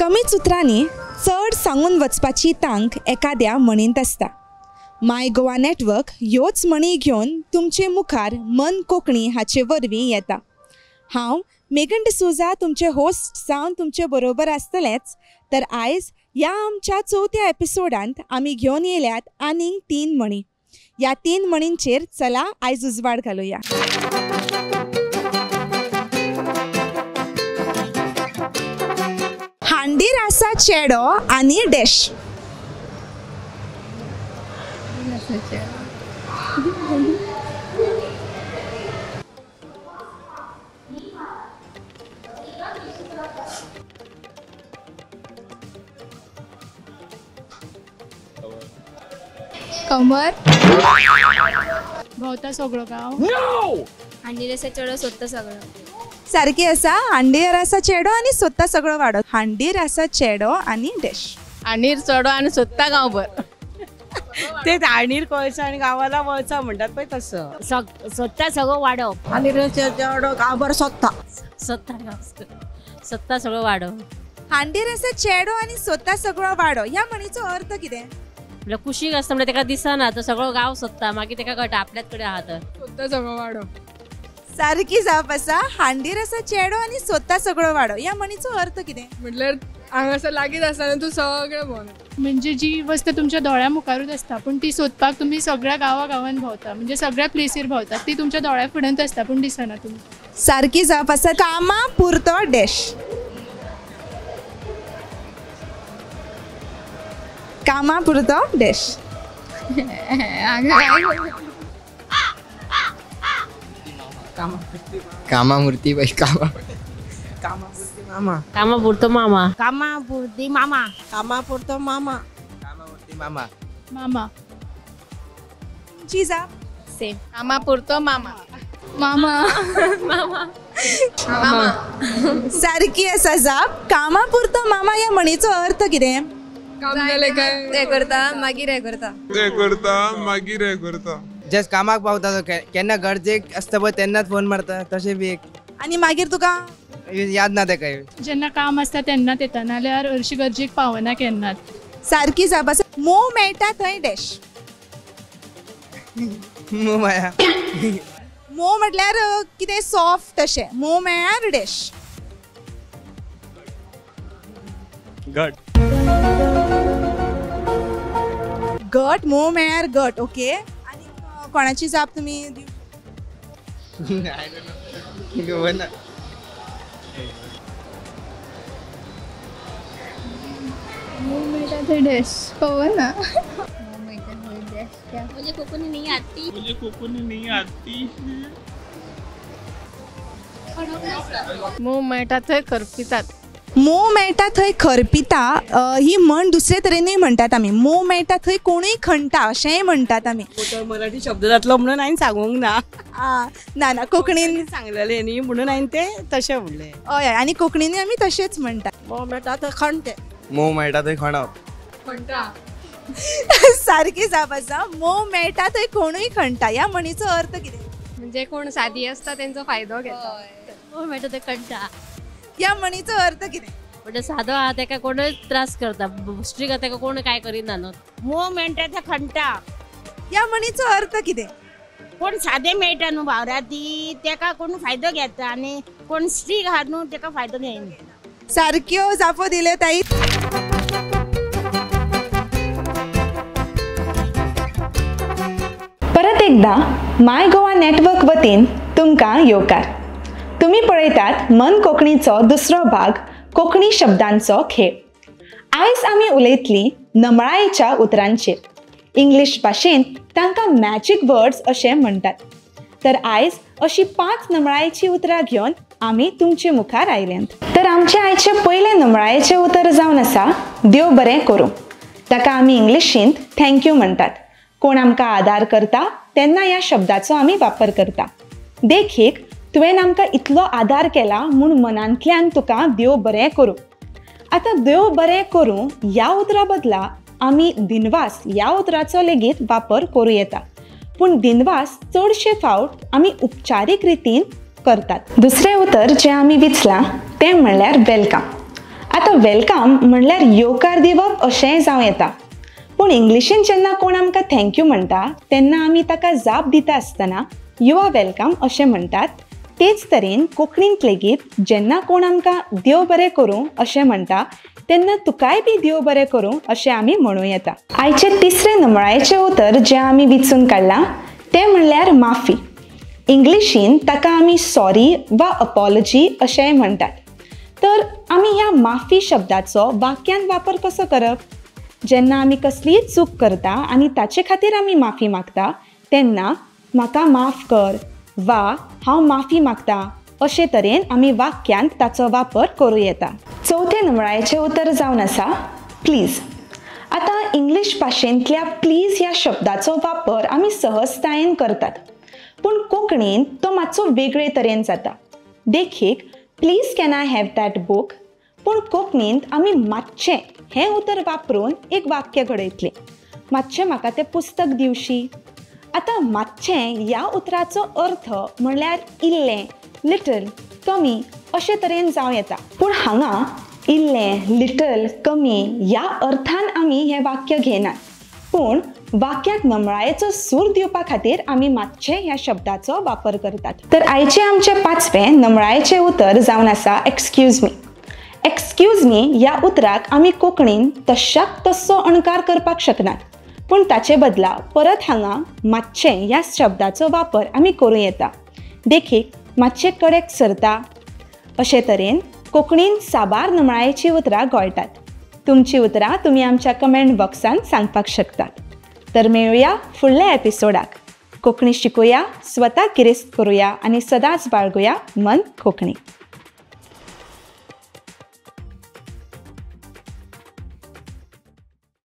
कमीच उतरांनी चड सांगून वचपाची तांक एखाद्या म्हणींत आसता. माय गोवा नेटवर्क ह्योच म्हणी घेवन तुमचे मुखार मन कोंकणी हाचे वरवीं येता. हांव मेगन डिसोजा तुमचे होस्ट जावन तुमचे बरोबर आसतलेंच. तर आयज ह्या आमच्या चवथ्या एपिसोडांत आमी घेवन येयल्यात आनीक 3 म्हणी. ह्या 3 म्हणींचेर चला आयज उजवाड घालुया. हांडीर आसा चेडो आनी डॅश. कमर भोवता सगळो गांव. हांडीर आसा चेडो सोदता सगळो. सारकी आसा. हांडीर आसा चेडो आनी सोदता सगळो वाडो. हांडीर आसा चेडो आनी डॅश. हांडीर चेडो आनी सोदता गांवभर. ते हांडीर कोळसा आनी गांवाला वळसा म्हणटात पळय तसो. सोदता सगळो वाडो. हांडीर चेडो गांवभर सोदता. सोदता सोदता सगळो वाडो. हांडीर आसा चेडो आनी सोदता सगळो वाडो ह्या म्हणीचो अर्थ कितें? म्हणल्यार कुशीक आसता म्हणल्यार तेका दिसना तो सगळो गांव सोदता, मागीर तेका कळटा आपल्याच कडेन आहा तर. सोदता सगळो वाडो. सारकी जाप आसा. हांडीर आसा चेडो आनी सोदता सगळो वाडो ह्या म्हणीचो अर्थ कितें? म्हटल्यार हांगासर लागींच आसतना तूं सगळें भोंवता. म्हणजे जी वस्त तुमच्या दोळ्या मुखारूच आसता पूण ती सोदपाक तुमी सगळ्या गांवा गांवान भोंवता, म्हणजे सगळ्या प्लेसीर भोंवता, ती तुमच्या दोळ्या फुड्यांत आसता पूण दिसना तुमकां. सारकी जाप आसा. कामा पुरतो डॅश. कामा पुरतो डॅश. कामापुरती बाई. कामा कामापुरती मामा. कामापुरतो मामा. कामापुरती मामा. कामापुरतो मामा. कामापुरती मामा. मामा. तुमची जाप? सेम. कामापुरतो मामा. मामा. मामा. मामा. सारकी आसा जाप. कामापुरतो मामा ह्या म्हणीचो अर्थ कितें? काम जालें काय ते करता मागीर हे करता. ते करता मागीर हे करता. जस्ट कामाक पावता तो केन्ना गरजेक आसता पळय तेन्नाच फोन मारता तशें बी एक. आनी मागीर तुका याद ना तेका. जेन्ना काम आसता तेन्नाच येता, नाल्यार हरशीं गरजेक पावना केन्नाच. सारकी जाप आसा. मोव मेळटा थंय डॅश. मोव माया. मोव म्हटल्यार कितें सॉफ्ट अशें. मोव मेळ्ळ्यार डॅश. घट. घट. मोव मेळ्ळ्यार घट. ओके. आनी कोणाची जाप तुमी दिवं? मोव मेळटा थंय डॅश. खबर ना. मुझे कोकणी नहीं आती. मुझे कोकणी नहीं आती. मोव मेळटा थंय खरपितात. मोव मेळटा थंय खरपिता ही म्हण दुसरे तरेनूय म्हणटात आमी. मोव मेळटा थंय कोणूय खणटा अशेंय म्हणटात आमी. मराठी शब्द जातलो म्हणून हांवें सांगूंक ना. ना ना, कोंकणीन सांगलेलें न्ही म्हणून हांवें तें तशें म्हणलें. हय, आनी कोंकणीनूय आमी तशेंच म्हणटात. मोव मेळटा थंय खणटे. मोव मेळटा थंय खणप. खणटा. सारकी जाप आसा. मोव मेळटा थंय कोणूय खणटा ह्या म्हणीचो अर्थ कितें? म्हणजे कोण सादी आसता तेंचो फायदो घेता. मोव मेळटा थंय खणटा ह्या म्हणीचो अर्थ कितें? म्हणजे सादो आहा तेका कोणूय त्रास करता, स्ट्रीक आहा तेका कोण काय करिना न्हू. मोव मेळटा थंय खणटा ह्या म्हणीचो अर्थ कितें? कोण सादे मेळटा न्हू वावराती तेका कोण फायदो घेता आनी कोण स्ट्रीक आहा न्हू तेका फायदो घेयना. सारक्यो जापो दिल्यो ताई. परत एकदा माय गोवा नेटवर्क वतीन तुमकां येवकार. तुमी पळयतात मन कोंकणीचो दुसरो भाग, कोंकणी शब्दांचो खेळ. आयज आमी उलयतली नमळायेच्या उतरांचेर. इंग्लीश भाशेंत तांकां मॅजीक वर्ड्स अशें म्हणटात. तर आयज अशी 5 नमळायेचीं उतरां घेवन आमी तुमचे मुखार आयल्यांत. तर आमचें आयचें पयलें नमळायेचें उतर जावन आसा देव बरें करूं. ताका आमी इंग्लिशींत thank you म्हणटात. कोण आमकां आदार करता तेन्ना ह्या शब्दाचो आमी वापर करता. देखीक, तुवें आमकां इतलो आदार केला म्हूण मनांतल्यान तुका देव बरें करूं. आतां देव बरें करूं ह्या उतरा बदला आमी दिनवास ह्या उतराचो लेगीत वापर करूं येता. पूण दिनवास चडशे फावट आमी उपचारीक रितीन करतात. दुसरें उतर जें आमी विचलां तें म्हणल्यार welcome. आतां welcome म्हणल्यार येवकार दिवप अशेंय जावं येता, पूण इंग्लिशीन जेन्ना कोण आमकां thank you म्हणटा तेन्ना आमी ताका जाप दिता आसतना you are welcome अशें म्हणटात. तेच तरेन कोंकणींत लेगीत जेन्ना कोण आमकां देव बरें करूं अशें म्हणटा तेन्ना तुकाय बी देव बरें करूं अशें आमी म्हणूं येता. आयचें तिसरें नमळायेचें उतर जें आमी विचून काडलां तें म्हणल्यार माफी. इंग्लिशीन ताका आमी सॉरी वा अपॉलॉजी अशेंय म्हणटात. तर आमी ह्या माफी शब्दाचो वाक्यांत वापर कसो करप? जेन्ना आमी कसलीय चूक करता आनी ताचे खातीर आमी माफी मागता तेन्ना म्हाका माफ कर वा हांव माफी मागता अशे तरेन आमी वाक्यांत ताचो वापर करूं येता. चवथें नमळायेचें उतर जावन आसा प्लीज. आतां इंग्लीश भाशेंतल्या प्लीज ह्या शब्दाचो वापर आमी सहजतायेन करतात, पूण कोंकणींत तो मातसो वेगळे तरेन जाता. देखीक, please can I have that book. पूण कोंकणींत आमी मातशें हें उतर वापरून एक वाक्य घडयतलीं, मातशें म्हाका तें पुस्तक दिवशी. आतां मातशें ह्या उतराचो अर्थ म्हणल्यार इल्लें, लिटल, कमी अशे तरेन जावं येता, पूण हांगा इल्लें, लिटल, कमी ह्या अर्थान आमी हें वाक्य घेनात, पूण वाक्याक नमळायेचो सूर दिवपा खातीर आमी मातशें ह्या शब्दाचो वापर करतात. तर आयचें आमचें पांचवें नमळायेचें उतर जावन आसा एक्सक्यूज मी. एक्सक्यूज मी ह्या उतराक आमी कोंकणीन तश्याक तस्सो अणकार करपाक शकनात, पूण ताचे बदला परत हांगा मातशें ह्या शब्दाचो वापर आमी करूं येता. देखीक, मातशें कडेक सरता. अशे तरेन कोंकणीन साबार नमळायेचीं उतरां घोळटात. तुमचीं उतरां तुमी आमच्या कमेंट बॉक्सांत सांगपाक शकतात. तर मेळुया फुडल्या एपिसोडाक. कोंकणी शिकुया, स्वता गिरेस्त करुया आनी सदांच बाळगुया मन कोंकणी.